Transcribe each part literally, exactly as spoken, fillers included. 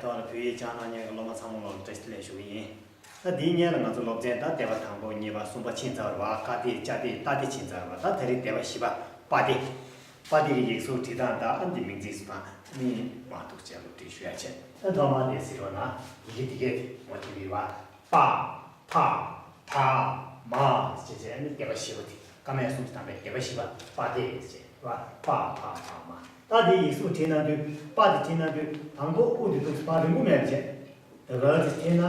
ད་བར་བོད་ཡིག་སྦྱང་གནང་མཁན་གྱི་སློབ་མ་ཚང་མ་ལ་བཀྲ་ཤིས་བདེ་ལེགས་ཞུ་གི་ཡིན། ད་འདིའི་སྔོན་ལ་ང་ཚོ་སློབ་ཚན་ད་སྡེ་པ་དང་པོ་གཉིས་པ་གསུམ་པ་ཕྱིན་ཚར་བ། ཀ་སྡེ་ཅ་སྡེ་ཏ་སྡེ་ཕྱིན་ཚར་བ། ད་ད་རེས་སྡེ་པ་བཞི་པ་པ་སྡེ། པ་སྡེ་གི་ཡིག་གཟུགས་བྲིས་སྟངས་དང་ཨ་འདི་མིང་ཚིག་སུ་དང་མིང་མ་གཏོགས་བྱས་སློབ་ཁྲིད་ཞུ་ཡ་བྱས། ད་ཐོག་མ་དེ་ཟེར་བ་ན་ཡི་གེ་འདི་གས་ངོ་དེ་རེད་བ། པ། ཕ། བ། མ་ཞེས་བྱས་ནི་སྡེ་པ་བཞི་པ་དེ། ཀ་མད་གསུམ་གྱིས་བསྡམས་པའི་སྡེ་པ་བཞི་པ་པ་སྡེ་ཞེས་པ། པ་ཕ་བ་མ། ད་དེ་ཡིག་གཟུགས་བྲིས་གནང་དུས་པ་དེ་བྲིས་གནང་དུས་དང་པོ་དབུ་དེ་འདུག་སེ་ཕར་རིང་པོ་མེད་པ་བྱས། ད་ག་དེ་བྲིས་ན་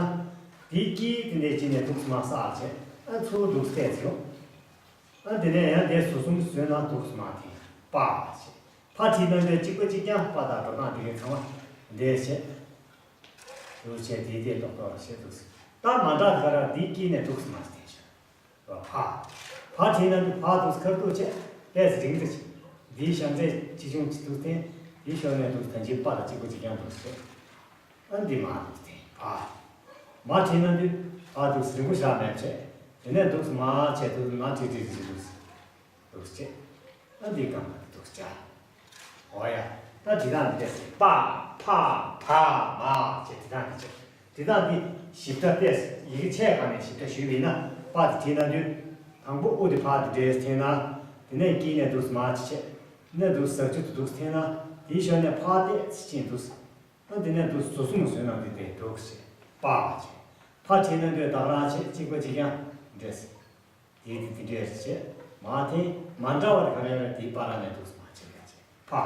དེའི་དཀྱིལ་དེ་འདྲས་བྱས་ནས་འདུག་སེ་མར་བསགས་བྱས། ཨ་ཚུར་འདུག་སེ་བལྟས་ཚེ་ཡོང་། ཨ་དེ་ནས་ཡང་དེ་ཟུར་གསུམ་བཟོས་ན་འདུག་སེ་མར་འཐེན། པ་ཞེས། ཕར་བྲིས་གནང་དུས་གཅིག་པ་གཅིག་རྐྱང་པ་དང་འགྲོ་སྟངས་དེ་གའི་ཚང་མ་འདྲས་བྱས། འདུག་བྱས་དེའི་དེ་རྡོག་རྡོག་ལ་བྱས་འདུག་སེ། ད་མ་འདྲ་དེ་ག་ར་དེའི་དཀྱིལ་ནས་འདུག་སེ་མར་འཐེན་བྱས། ཕ། ཕར་བྲིས་ན་འདི་ཕར་འདུག་སེ་ཁ་ཐུག་བྱས་ཏོག་ཙམ་རིང་ཙམ་བྱས། འདིའི་བྱང་ཚད་ཆེ་ཆུང་ཅིག་འདུག་སྟེ། འདིའི་ཕྱོགས་ནས་འདུག་སེ་ད་འཇིག་པ་ལ་གཅིག་པ་གཅིག་རྐྱང་འདུག་སེ། ཨ་འདི་མར་འདུག་སྟེ་ཕ། མ་བྲིས་ན་འདི་ཕར་འདུག་སེ་རིང་པོ་བཞག་མེད་བྱས། དེ་ནས་འདུག་སེ་མར་བྱས་འདུག་སེ་མར་བྲིས་བྲིས་བྲིས་འདུག་སེ། འདུག་སེ་བྱས། ཨ་འདི་གང་ལ་འདུག་སེ་བྱས། འོ་ཡ། ད་འབྲི་སྟངས་འདི་ཏོག་ཙམ། པ། ཕ། བ། མ་ཞེས་འབྲི་སྟངས་འདི་བྱས། འབྲི་སྟངས་འདི་ཞིབ་ཕྲ་ཏོག་ཙམ་ཡི་གེ་ཆ་ཚང་ནས་ཞིབ་ཕྲ་ཞུས་པ་ཡིན་ན། པ་དེ་བྲིས་གནང་དུས། དང་པོ་དབུ་དེ་ཕར་དེ་འདྲས་འཐེན་ན། དེ་ནས་དཀྱིལ་ནས་འདུག་སེ་མར་ཅིག་བྱས། དེ་ནས་འདུག་སེ་ཟག་ཆུ་དེ་འདུག་སེ་འཐེན་ན། དེའི་ཞོར་ནས་ཕར་ཏོག་ཙམ་ཕྱིན་འདུག་སེ། ཨ་དེ་ནས་འདུག་སེ་ཟུར་གསུམ་བཟོས་གནང་དུས་དེ་འདུག་སེ་བྱས། པ་བྱས། ཕར་བྲིས་གནང་དུས་བདག་རང་བྱས་གཅིག་པ་གཅིག་རྐྱང་འདྲས་སེ། དེ་དེ་དེ་འདྲས་བྱས། མ་དེ་མ་འདྲ་བ་དེ་ག་རེ་ཡོད་རེད། དེའི་བར་ལ་ནས་འདུག་སེ་མར་བྱས་ཡ་བྱས། ཕ།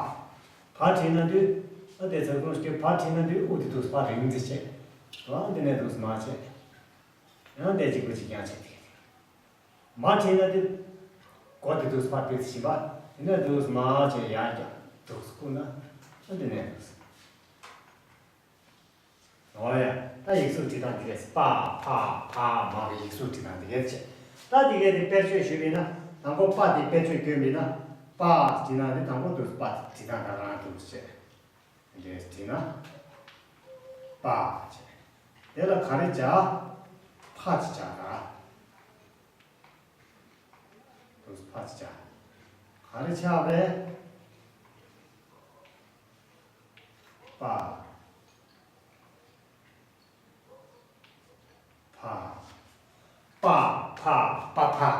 ཕར་བྲིས་གནང་དུས། ཨ་དེ་ཚ་ཁུང་སྐྱེ་ཕར་བྲིས་གནང་དུས་དབུ་དེ་འདུག་སེ་ཕར་རིང་ཙམ་བྱས། ཨ་དེ་ནས་འདུག་སེ་མར་བྱས། ཡང་དེ་གཅིག་པ་གཅིག་རྐྱང་བྱས་དེ། མ་བྲིས་གནང་དུས། མགོ་དེ་འདུག་སེ་ཕར་ཏོག་ཙམ་ཕྱིན་པ། དེ་ནས་འདུག་སེ་མར་བྱས་ཡར་རྒྱབ་འདུག་སེ་བསྐུར་ན། ཨ་དེ་ནས་འདུག་སེ། འོ་ཡ། ད་ཡིག་གཟུགས་བྲིས་སྟངས་འདི་གས། པ། ཕ། བ། མ་གི་ཡིག་གཟུགས་བྲིས་སྟངས་འདི་གས་བྱས། ད་འདི་གས་དེ་དཔེར་བརྗོད་ཞུས་པ་ཡིན་ན། དང་པོ་པ་དེ་དཔེར་བརྗོད་བསྐྱོན་པ་ཡིན་ན། པ་བྲིས་ན་དེ་དང་པོ་འདུག་སེ་པ་བྲིས་སྟངས་ད་ག་རང་འདུག་སེ་བྱས། འདི་བྲིས་ན། པ་བྱས། དེ་ལ་ག་རེ་བྱ། ཕ་ཅིག་བྱ་ད། འདུག་སེ་ཕ་ཅིག་བྱ། ག་རེ་ཆགས་པས། པ། ཕ། པ་ཕ་པ་ཕ།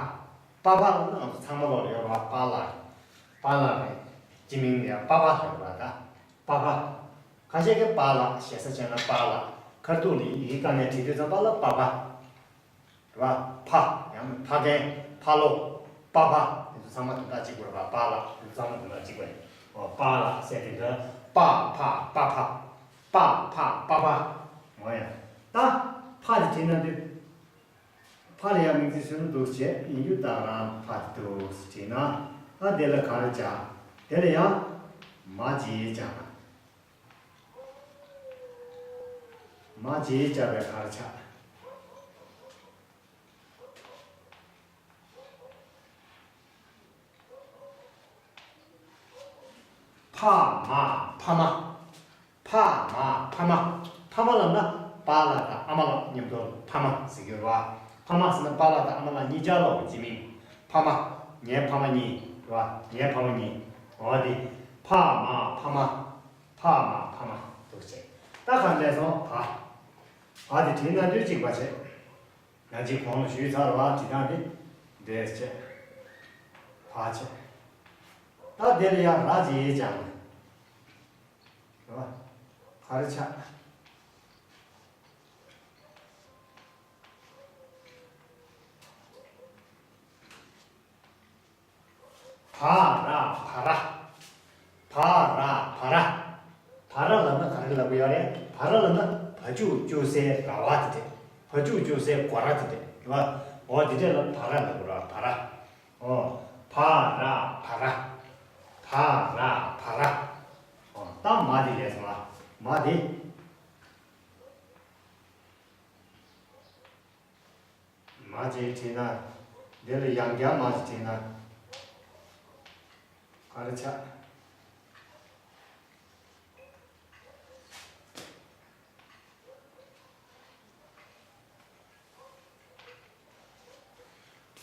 པ་ཕ་ལབ་ན་ང་ཚོ་ཚང་མ་ལོག་ཡོད་རེད་བ། པཱ་ལགས། པཱ་ལགས་རེད། སྤྱི་མིང་ལ་ཡང་པ་ཕ་ལབ་རེད་བ་ད། པ་ཕ། ཁ་ཤས་ཀྱིས་པཱ་ལགས་ཞེ་ས་བྱས་ན་པཱ་ལགས། ཁ་ཐུག་ལ་ཡི་གེ་བཀག་ནས་བྲིས་དུས་ཙམ་པ་ལ་པ་ཕ། རེད་བ། ཕ། ཡང་ན་ཕ་རྒན། ཕ་ལོ། པ་ཕ། དེ་ཚོ་ཚང་མ་དོན་དག་གཅིག་པ་རེད་བ། པཱ་ལགས། དེ་ཚོ་ཚང་མ་དོན་དག་གཅིག་པ་རེད། ཨོ་པཱ་ལགས་ཟེར་དེ་འདྲ། པ་ཕ་པ་ཕ། པ་ཕ་པ་ཕ། འོ་ཡ། ད་ཕ་དེ་བྲིས་ན་འདི། ཕ་ལ་ཡང་མིང་ཚིག་བཟོས་ན་འདུག་སེ་བྱས་ཡིན་རྒྱུ་དང་རང་ཕ་དེ་འདུག་སེ་བྲིས་ན། ཨ་དེ་ལ་ག་རེ་བྱ། དེ་ལ་ཡང་མ་བྱས་བྱ། མ་བྱས་བྱ་བའི་ག་རེ་ཆགས། ཕ་མ་ཕ་མ། ཕ་མ་ཕ་མ། ཕ་མ་ལབ་ན་པཱ་ལགས་དང་ཨ་མ་ལགས་མཉམ་དུ་ཕ་མ་ཟེར་གྱི་རེད་བ། ཕ་མ་ཟེར་ན་པཱ་ལགས་དང་ཨ་མ་ལགས་གཉིས་ཆར་ལོག་གི་སྤྱི་མིང་། ཕ་མ། ངའི་ཕ་མ་གཉིས་རེད་བ། ངའི་ཕ་མ་གཉིས། འོ་དེ། ཕ་མ་ཕ་མ། ཕ་མ་ཕ་མ། འདུག་སེ་བྱས། ད་ག་ལས་སོང་བ། བ་དེ་བྲིས་ན་དུས་གཅིག་པ་བྱས། ཡང་གཅིག་གོང་ལ་ཞུས་ཚར་བ། བྲིས་སྟངས་དེ་འདྲས་བྱས། བ་བྱས། ད་དེ་ལ་ཡང་ར་བྱས་ཡས་ཀྱང་། རེད་བ། ག་རེ་ཆགས། བ་ར་བ་ར། བ་ར་བ་ར། བ་ར་ལབ་ན་ག་རེ་ལབ་ཀྱི་ཡོད་རེད། བ་ར་ལབ་ན་བ་ཕྱུགས་སྐྱོ་སའི་ར་བ་དེ་རེད། བ་ཕྱུགས་སྐྱོ་སའི་སྒོ་ར་དེ་རེད། རེད་བ། འོ་དེ་འདྲས་ལ་བ་ར་ལབ་དགོས་རེད་བ། བ་ར། འོ། བ་ར་བ་ར། བ་ར་བ་ར། འོ། ད་མ་དེ་ལས་སོང་ལ། མ་དེ། མ་ཅིག་བྲིས་ན། འདི་ལ་ཡང་བསྐྱར་མ་ཅིག་བྲིས་ན། ག་རེ་ཆགས།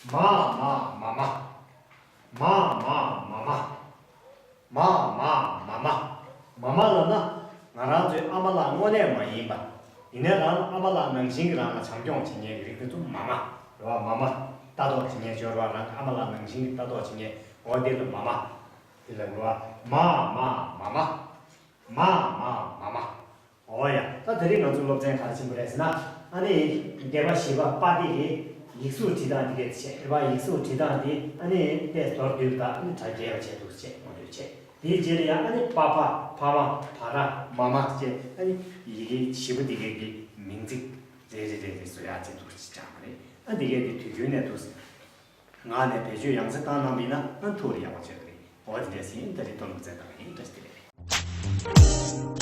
མ་མ་མ་མ། མ་མ་མ་མ། མ་མ་མ་མ། མ་མ་ལབ་ན་ང་རང་ཚོའི་ཨ་ ཨ་མ་ལགས་དངོས་གནས་མ་ཡིན་པ། ཡིན་ནའི་རང་ཨ་མ་ལགས་ནང་བཞིན་གྱི་རང་ལ་བྱམས་སྐྱོང་བྱེད་མཁན་གྱི་རིགས་དེ་ཚོ་མ་མ་རེད་བ། མ་མ་ལྟ་རྟོག་བྱེད་མཁན་སྦྱོར་བ། རང་ཨ་མ་ལགས་ནང་བཞིན་གྱི་ལྟ་རྟོག་བྱེད་མཁན་འོ་དེ་ལ་མ་མ་དེ་ལ་རེད་བ། མ་མ་མ་མ། མ་མ་མ་མ། འོ་ཡ། ད་དེ་རིང་ང་ཚོ་སློབ་ཚན་ག་རེ་ཕྱིན་པ་རེད་ཟེར་ན། ཨ་ནི་སྡེ་པ་བཞི་པ་པ་ཏི་གི་ཡིག་གཟུགས་བྲིས་སྟངས་དེ་གས་བྱས་རེད་བ། ཡིག་གཟུགས་བྲིས་སྟངས་དེ་ཨ་ནི་ཏོག་ཙམ་མདོར་བསྡུས་དང་ཨ་ནི་གྲ་རྒྱས་པ་བྱས་འདུག་ཅེས་ངོ་སྤྲོད་བྱས། དེའི་རྗེས་ལ་ཡང་ཨ་ནི་པ་ཕ་ཕ་མ་བ་ར་མ་མ་བཅས་ཨ་ནི་ཡི་གེ་བཞི་པོ་འདི་གའི་གི་མིང་ཚིག་རེ་རེ་རེ་རེ་བཟོ་ཡག་ཅིག་འདུག་ཅེས་བྱ་བ་རེད། ཨ་འདི་གའི་དེ་དུས་རྒྱུན་ནས་འདུག་ཟེར། ངག་ནས་བེད་སྤྱོད་ཡང་སེ་བཏང་གནང་བ་ཡིན་ན་ཨ་ཐུགས་ལ་ཡག་པོ་བྱེད་ཀྱི་རེད། འོ་དེ་འདྲས་ཡིན། ད་རེས་དོ་སྣང་མཛད་དང་ཡིན། བཀྲ་ཤིས་བདེ་ལེགས།